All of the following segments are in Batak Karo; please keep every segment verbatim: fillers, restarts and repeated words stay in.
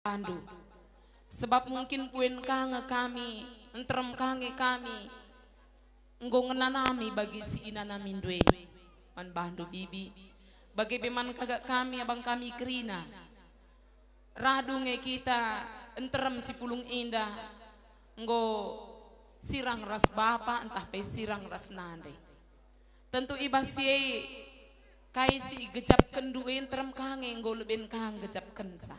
bandu. Sebab mungkin buen ka nge kami, nterem ka nge kami, enggo ngenanami bagi si inanamindu e man bandu bibi. Bage pe man kagak kami, abang kami kerina. Radu nge kita nterem si pulung enda enggo sirang ras bapa ntah pe sirang ras nande. Tentu i bas si e kai si igejapkenndu e nterem ka nge enggo leben ka ngejapkenca.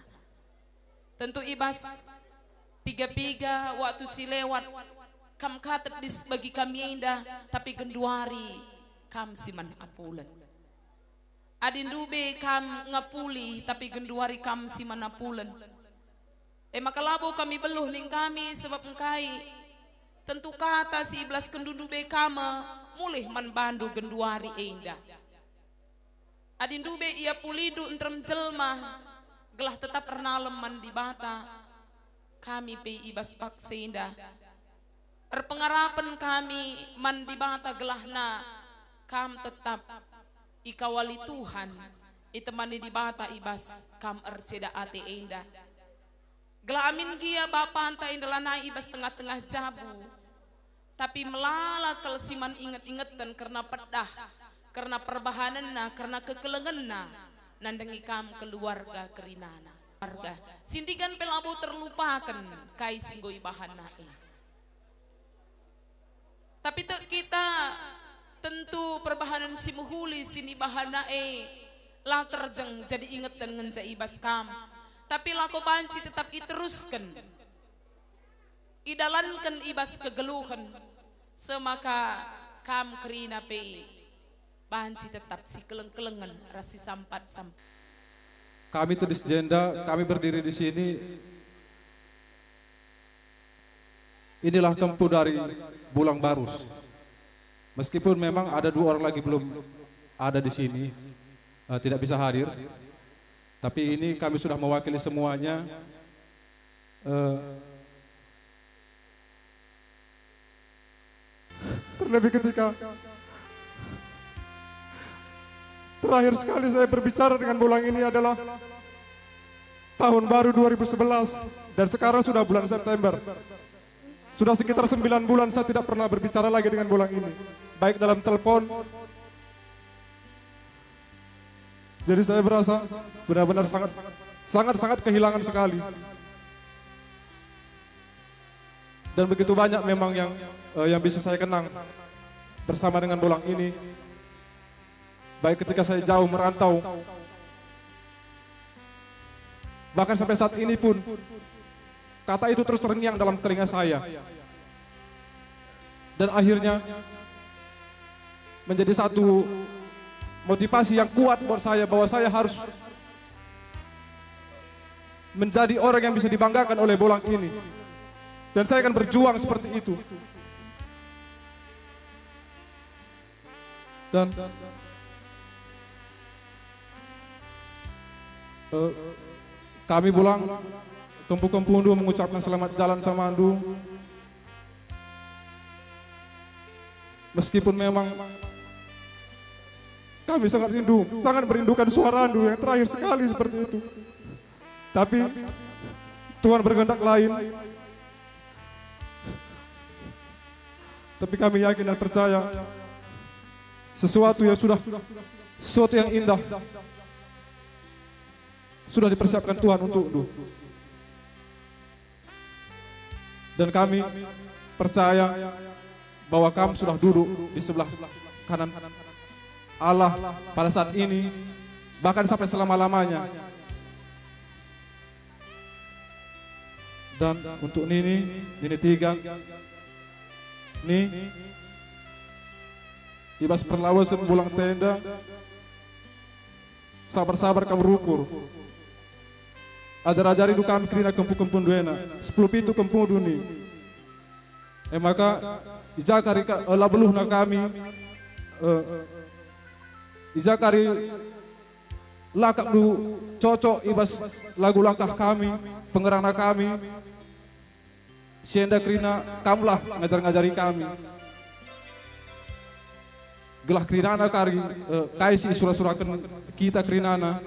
Tentu i bas piga-piga waktu si lewat, kam ka tedis bagi kami enda, tapi genduari kam si man apulen. Adindu be kam ngapuli, tapi genduari kam si man apulen. E maka labo kami beluh ning kami, sebab engkai tentu kata si ibelaskenndu be kam mulih man bandu genduari enda. Adindu be iapulindu nterem jelma gelah tetap ernalem man Dibata, kami pe i bas paksa enda erpengarapen kami man Dibata gelahna kam tetap ikawali Tuhan, itemani Dibata i bas kam erceda ate enda. Gelah amin gia bapanta enda lanai i bas tengah-tengah jabu, tapi melala kal si man inget-ingeten kerna pedah, kerna perbahanenna, kerna kekelengenna, nandangi kam keluarga kerinana. Keluarga. Sindigan pe labo terlupaken kai si enggo ibahanna e. Tapi tek kita tentu perbahanen si mehuli si nibahanna e la terjeng jadi ingeten ngenca i bas kam. Tapi lako banci tetap iterusken, idalanken i bas kegeluhen, semaka kam kerina pe banci tetap sikeleng-kelengen ras sisampat-sampat. Kami tedis jenda, kami berdiri di sini. Inilah kempu dari Bulang Barus. Meskipun memang ada dua orang lagi belum ada di sini, eh, tidak bisa hadir, tapi ini kami sudah mewakili semuanya. Eh, terlebih ketika terakhir sekali saya berbicara dengan Bulang ini adalah tahun baru dua ribu sebelas, dan sekarang sudah bulan September. Sudah sekitar sembilan bulan saya tidak pernah berbicara lagi dengan Bulang ini, baik dalam telepon. Jadi saya berasa benar-benar sangat, sangat, sangat kehilangan sekali. Dan begitu banyak memang yang, eh, yang bisa saya kenang bersama dengan Bulang ini. Baik ketika saya jauh merantau, bahkan sampai saat ini pun, kata itu terus terngiang dalam telinga saya. Dan akhirnya menjadi satu motivasi yang kuat buat saya bahwa saya harus menjadi orang yang bisa dibanggakan oleh Bulang ini. Dan saya akan berjuang seperti itu. Dan, eh, kami Bulang, kempu-kempundu mengucapkan selamat jalan samandu. Meskipun memang kami sangat rindu, sangat merindukan suarandu yang terakhir sekali seperti itu. Tapi Tuhan berkehendak lain. Tapi kami yakin dan percaya sesuatu yang sudah, sesuatu yang indah sudah dipersiapkan Tuhan untukndu. Dan kami percaya bahwa kam sudah duduk di sebelah kanan Allah pada saat ini, bahkan sampai selama-lamanya. Dan untuk Nini, Nini Tiga, Ni, i bas perlawesen Bulang Tenda, sabar-sabar kam rukur. Ajar-ajarindu kami kerina kempu-kempundu ena, sepuluh pitu kempundu Ni. E maka, i ja kari ka, eh, la beluhna kami, eh, i ja kari la akapndu cocok i bas lagu langkah kami, pengerana kami, si enda kerina kamlah ngajar-ngajari kami. Gelah kerinana kari, eh, kai si isura-suraken kita kerinana,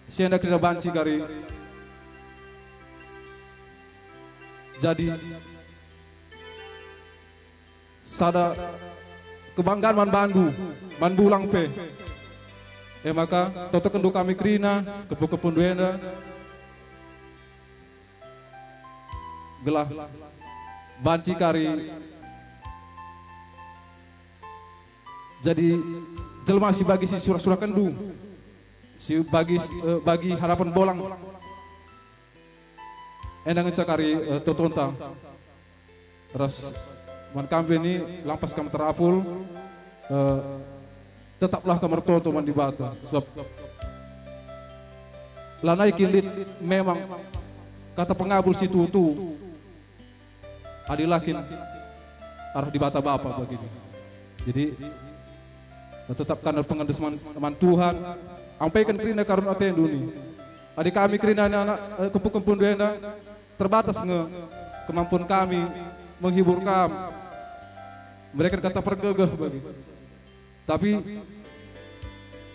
si enda kerina banci kari jadi sada kebanggaan man bandu, man Bulang pe. E maka, totokenndu kami kerina, kempu-kempundu enda, gelah banci kari jadi jelma si bagi si surah-surahkenndu, si bagi, eh, bagi harapan Bolang. Enda ngenca kari, eh, totonta ras man kam pe ni, lampas kam terapul, eh, tetaplah kam ertoto man Dibata, sebab lanai kin lit memang kata pengabul si tuhu-tuhu. Adi la kin arah Dibata Bapa bagini. Jadi, tetap kam erpengendes man, man Tuhan, ampeken kerina karo atendu ni. Adi kami kerina anak, eh, kempu-kempundu enda, terbatas nge kemampuan kami menghibur kam, mereken kata pergegeh bagi. Tapi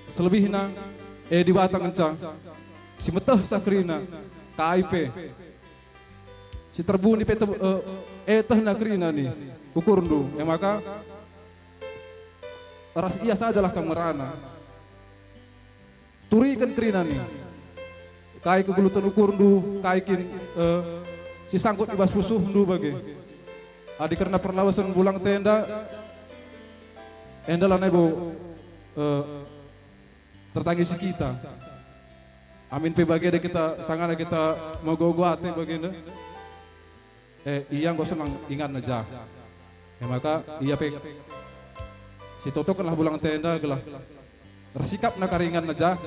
selebihna, eh, Dibata ngenca si metehsa kerina, kai pe. Si terbuni pe te-, eh, eh, tehna kerina ni ukurndu, e maka ras ia sajalah kam ngerana. Turiken kerina ni. Kai kegeluhken ukurndu, kai kin, eh, si sangkut i bas pusuhndu bage. Adi kerna perlawesen Bulang enda, enda lanai bo, eh, tertangisi kita. Amin pe bagenda kita sangana kita megogo ate bagenda. Eh, ia enggo senang inganna jah. E maka ia pe si totokenlah Bulang enda gelah ersikapna kari inganna jah,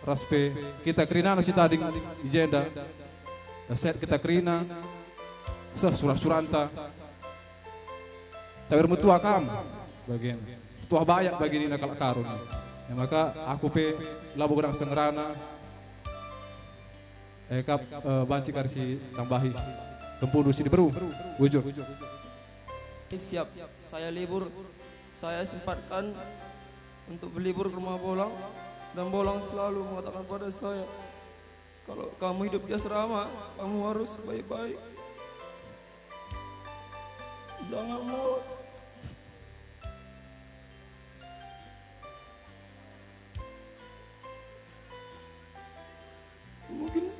ras pe kita kerinana si tading i jenda. Sehat kita kerina, seh surah-suranta. Tapi ermetua kam bagen, tuah bayak bagi nina kalak Karun. E maka aku pe labo gedang sengerana. Eh, kap, eh, banci kari si tambahi kempundu si diberu. Bujur. Setiap saya libur, saya sempatkan untuk berlibur ke rumah Bolang, dan Bolang selalu mengatakan pada saya, "Kalau kamu hidup di asrama, kamu harus baik-baik. Jangan melawat." Mungkin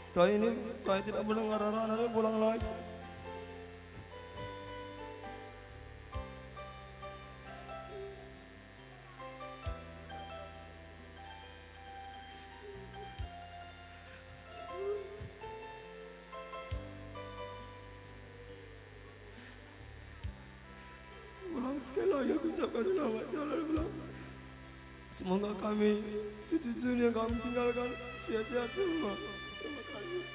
setelah ini saya tidak mendengar arah-arah Bolang lagi. Ulang sekali lagi aku ucapkan selamat jalan, Bolang. Semoga kami, cucu-cucu yang kami tinggalkan, sehat-sehat semua. Terima kasih.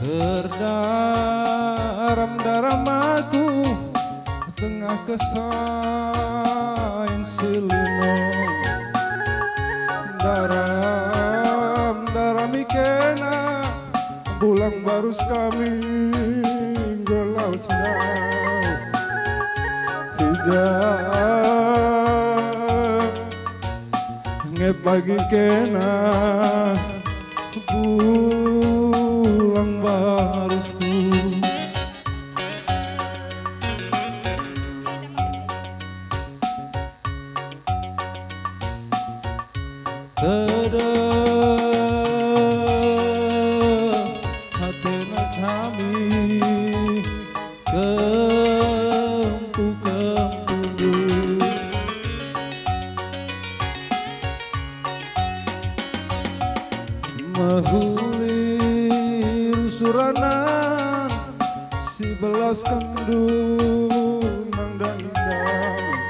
Terdaram-daram aku tengah kesain si lino. Daram-daram ikena Bulang barus kami nggelau cendau. Hija nge pagi kena Bulang barusku. Tedeh atena kami kempu-kempundu. Mehuli rusurana Sibelaskendu nandangi kami,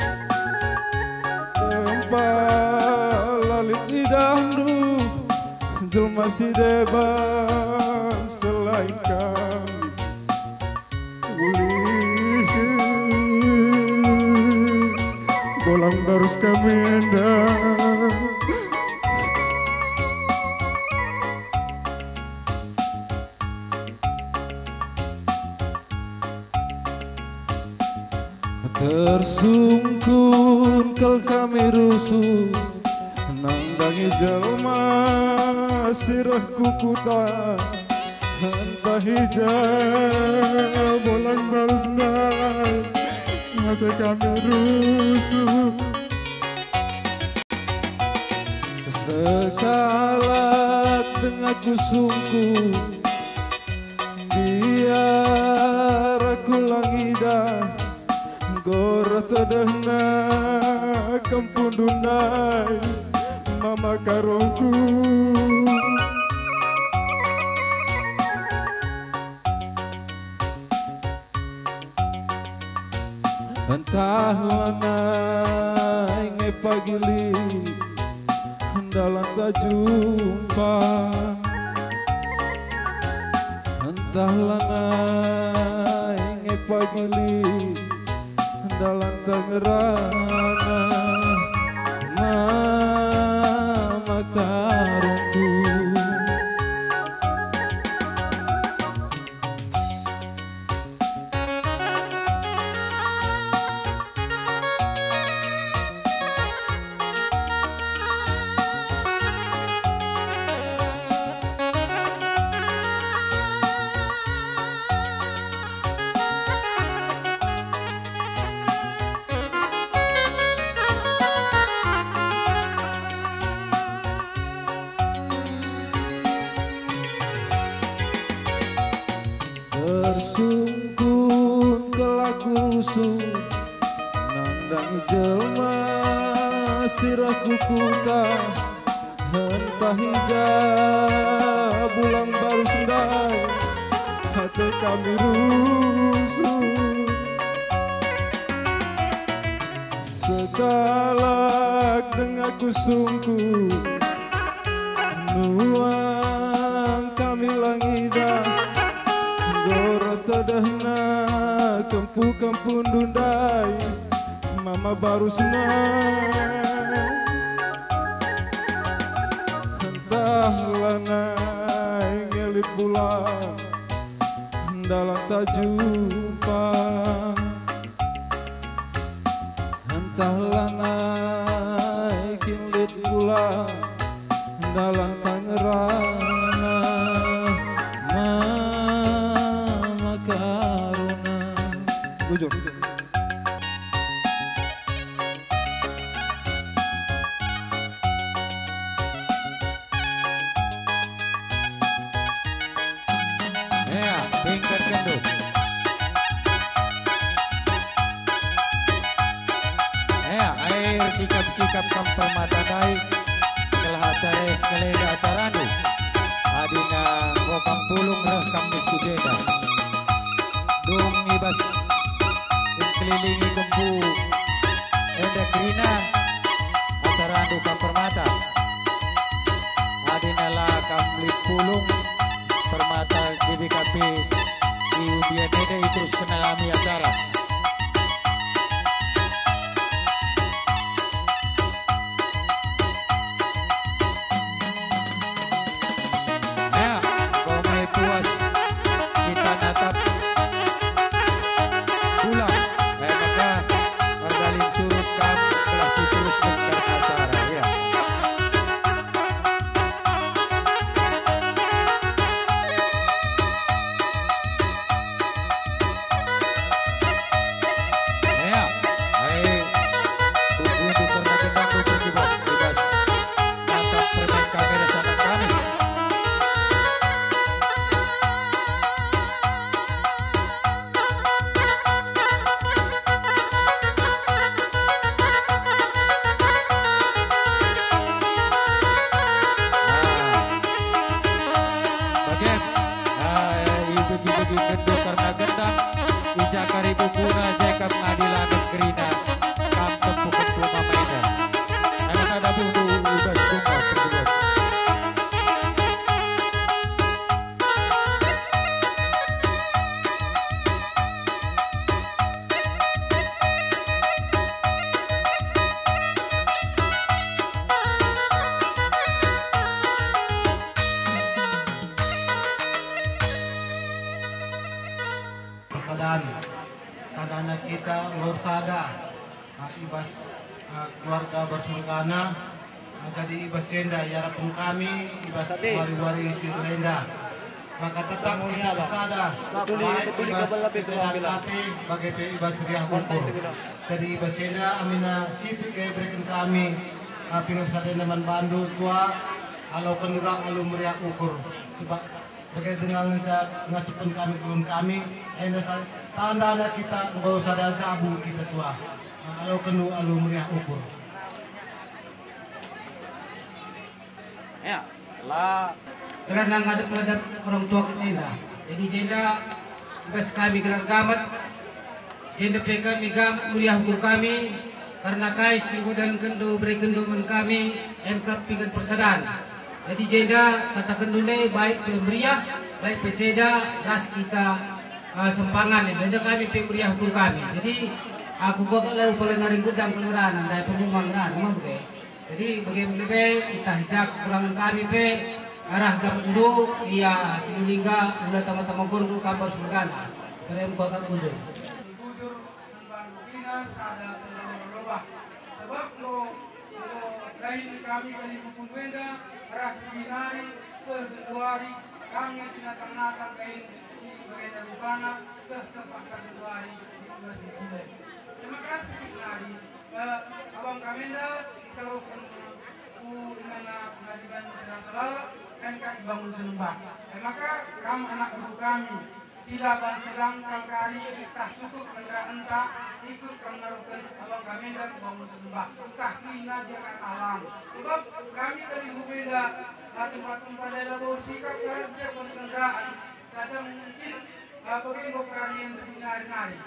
tempa la lit idahndu jelma si deban selain kami. Ulih bolang barus kami enda. Tersungkun kal kami rusuh nandangi jelma si reh ku kuta, ntah i ja bolang barus ndai ate kami rusuh. Sekalak denga ku sungkun, biar aku la ngidah, nggora tedehna kempundu ndai mama karungku. Ntah lanai nge pagi lit ndalanta jumpa, ntah lanai nge pagi lit ndalanta ngerana mama karungku. Tersungkun kal aku rusuh nandangi jelma si reh ku kuta, ntah i ja bolang barus ndai ate kami rusuh. Sekalak denga ku sungkun, nuang kami la ngidah, nggora tedehna kempu-kempundu ndai mama barusna. Ntah lanai nge lit bolang ndalanta jumpa, ntah lanai kin lit bolang ndalanta ngerana mama karungku. Bujur. Ea, singkat kendu. Ea, air sikap-sikap kam permata ndai, gelah acara es ngelenda acarandu. Adina enggo kam pulung reh kam mis ku jenda. Dung i bas engkelilingi kempu enda kerina acarandu kam permata. Adina la kam lit pulung permata G B K P i undian enda iteruskenna kami acara. Ya, enggo me puas kita natap bolang. E maka, erdahin surut kam gelah siterusken acara, ya. Ya, ayo. Tunggu-tunggu karena gendang, tunggu-tunggu, bebas. Mantap permen kamera sama kami. Nah. Bage. Nah, itu kita di gendang karena gendang. Guna jaga pengadilan negeri na kam tempuhken tu mama enda. Anak ada bunuh udah semua perbuat. Persadan. Tandana kita enggo sada, ah, i bas, ah, keluarga bersurgana, ah, jadi i bas enda iarapken kami i bas wari-wari si enda. Maka tetap kita ersada, baik i bas kecedan ate, bage pe i bas riah ukur. Jadi i bas enda amina sitik e ibereken kami, ah, pengabsaden man bandu tua, aloken ulang alu meriah ukur. Sebab Bage denga ngenca ngasupken kami ulun kami, enda sa-, tandana kita enggo sada jabu kita tua. Aloken alu meriah ukur. Ya, la. Kerana ngadep-ngadep orang tua kita enda. Jadi jenda, bas kami gelar gamet, Jenda pe kami gamet meriah ukur kami, kerna kai si enggo dalengkenndu berekenndu man kami, em kap pinggan persadan. Jadi jenda katakenndu ndai baik pe meriah, baik pe ceda ras kita, ah, sempangan. Jenda kami pe meriah ukur kami. Jadi aku kok lewat pala nari gedang kelurahan, ndai pemumang ngerana, emang bage. Jadi, bage lebe, itah i ja kekurangen kami pe, arah gapndu, ia si lingga, ula tama-tama gurndu, kabar surgana. Kerem kuakap bujur. Bujur, nembandu kerina sada penggambar lobah. Sebab enggo, enggo dahin kami kalimbubu enda, arah diri nari, seh genduari, kam nge si natang-natang dahin si bagenda rupana, seh, seh paksa genduari, di Tuhan si Cile. Terima kasih, nari. Eh, abang kami enda itaruhken ku inganna pengadilan serasa lalap, kan ka ibangun senembah. Eh, maka kam anak guru kami, sila banci lang kal kari, ntah cukup kenderaan ntah, ikut kam naruhken abang kami enda ibangun senembah. Ntah kerina dia kata alam. Sebab kami kalimbubu enda, eh, tempat-tempat enda labo sikap, karat siapken kenderaan, saja mungkin, eh, bage enggo kari enda nari-nari.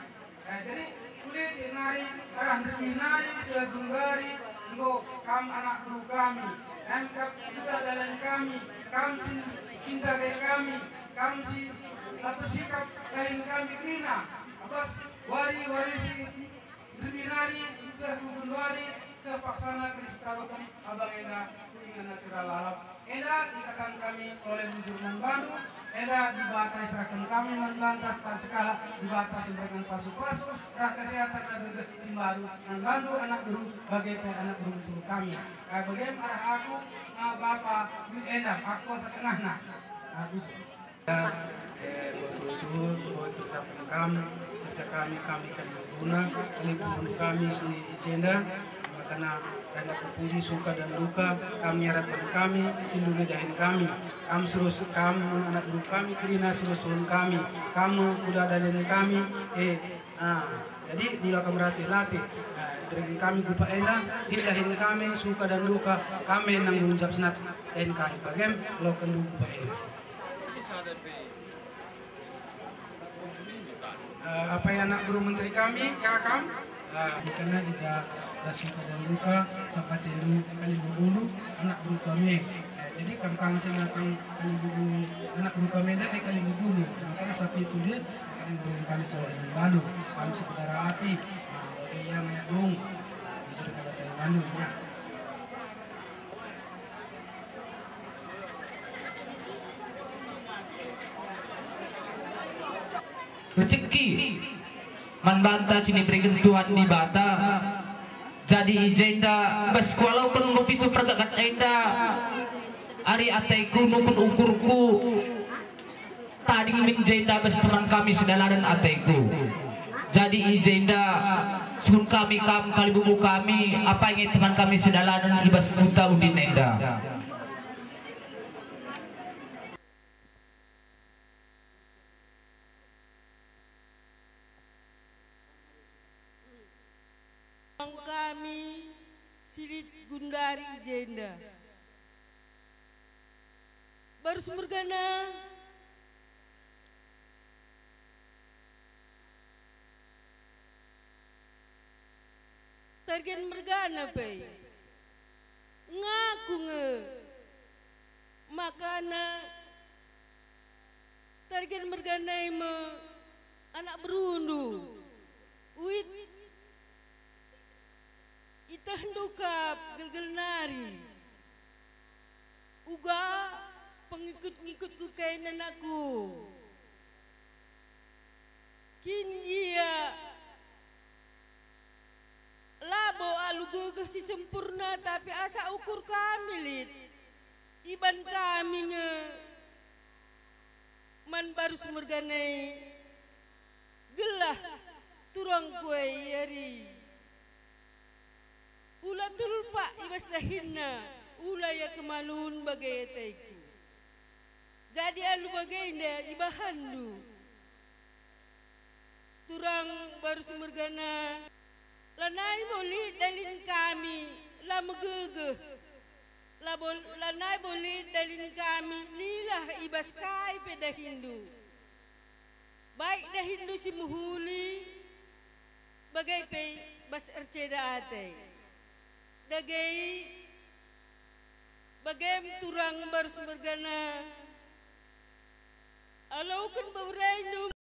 Eh, jadi, kulit nari, arah ndermih nari, seh genduari, enggo kam anak beru kami, em kap kuda dalan kami, kam sin, sin jagai kami, kam si, eh, pesikap dahin kami kerina, apas wari-wari si ndermih nari, seh ku genduari, seh paksana Kristus taruhken abang enda, ku inganna sira lalap. Enda ikataken kami tole bujur man bandu, enda Dibata iserahken kami man banta sekala-sekala, Dibata si mereken pasu-pasu, rah kesehatan rah gegeh si mbaru man bandu anak beru, bage pe anak beru nteruk kami. Kai bagem arah aku, ah, bapa duit enda, aku bapa tengahna. Ah, bujur. Eh, enggo tuhu-tuhu, enggo ipersembahken kam, kerja kami, kami kan berguna, kami berguna kami si i jenda, makana renda kupuji suka dan duka, kam ngiarapken kami, si ndungi dahin kami, kam serus, kam anak beru kami, kerina serus-serun kami, kam kuda dahin kami, eh, ah, jadi ula kam latih-latih, ah, ibereken kami kupa enda, lit dahin kami, suka dan duka, kami nanggung jawab senat dahin kami, bagem, aloken du kupa enda. Eh, apai anak beru menteri kami, kakam? Eh, karena ija ras suka dan duka, sapatindu kalimbubundu, anak beru kami. Eh, jadi kam kang senakang kalimbubu, anak beru kami enda, eh, kalimbubundu. Makana sapitu dia, kalimbubundu kami soal lalu, kami saudara ati, eh, bagi ia ngayak dung, eh, bujur kata lalu, ya. Rejeki man banta si nibereken Tuhan Dibata. Jadi i jenda bas kualoken enggo pisu pergagat enda, ari ateku nukun ukurku. Tading min jenda bas teman kami sedalanen ateku. Jadi i jenda sun kami kam kalimbubundu kami, apai nge teman kami sedalanen i bas kuta undin enda. Kami si lit genduari i jenda. Baru semergana. Targen mergana pe ngaku nge makana targen mergana e me anak berundu. Uit itehndu kap gelgel nari. Uga pengikut-ngikutku kain anakku. Kin ia labo alu gegeh si sempurna, tapi asa ukur kami lit iban kami nge man Barus mergana e, gelah turangku e iari. Ula tulpak i bas dahinna, ula ia kemalun bage ateku. Jadi alu bagenda ibahanndu, turang Barus mergana, lanai bo lit dahin kami la megegeh, labo, lanai bo lit dahin kami nilah i bas kai pe dahinndu. Baik dahinndu si mehuli, bage pe bas erceda ate. Dage bagem turang Barus mergana, aloken beberendu.